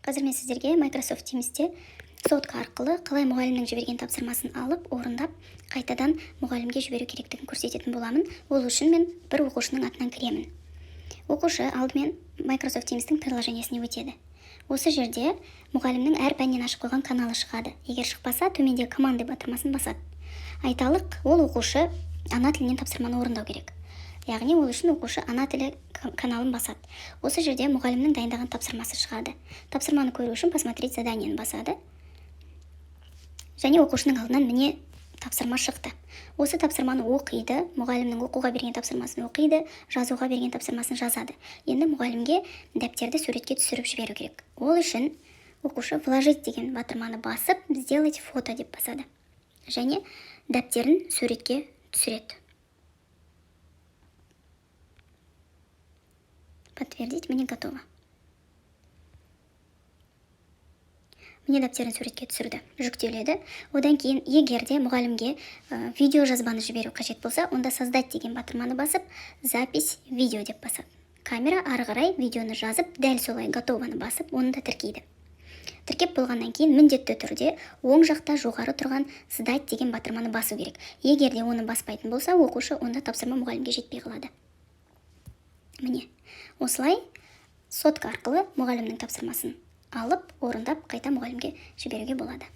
Қазір мен сіздерге Microsoft Teams'те сотка арқылы қалай мұғалімнің жіберген тапсырмасын алып, орындап, қайтадан мұғалімге жіберу керектігін көрсететін боламын. Ол үшін мен бір оқушының атынан кіремін. Оқушы алдымен Microsoft Teams'тің приложениесіне өтеді. Осы жерде мұғалімнің әр пәннен ашып қойған каналы шығады. Егер шықпаса, төменде «Команды» батырмасын басады. Айталық, ол оқушы ана тілінен тапсырманы орындау керек. Яғни ол үшін оқушы ана тілі каналын басады. Осы жерде мұғалімнің дайындаған тапсырмасы шығады. Тапсырманы көру үшін «Посмотреть задание» ні басады. Және оқушының алдынан, міне, тапсырма шықты. Осы тапсырманы оқиды, мұғалімнің оқуға берген тапсырмасын оқиды, жазуға берген тапсырмасын жазады. Енді мұғалімге дәптерді суретке түсіріп жіберу керек. Ол үшін оқушы «Вложить» деген батырманы басып, «Сделать фото» деп басады. Және дәптерін суретке түсіреді. Подтвердить, міне, готово. Міне, дәптерін суретке түсірді, жүктеледі. Одан кейін, егер де мұғалімге видео жазбаны жіберу қажет болса, онда «Создать» деген батырманы басып, «Запись видео» деп басады. Камера ары қарай видеоны жазып, дәл солай «Готово» ны басып, оны да тіркейді. Тіркеп болғаннан кейін міндетті түрде оң жақта жоғары тұрған «Сдать» деген батырманы басу керек. Егер де оны баспайтын болса оқушы, онда тапсырма мұғалімге жетпей қалады. Міне, осылай сотка арқылы мұғалімнің тапсырмасын алып, орындап, қайта мұғалімге жіберуге болады.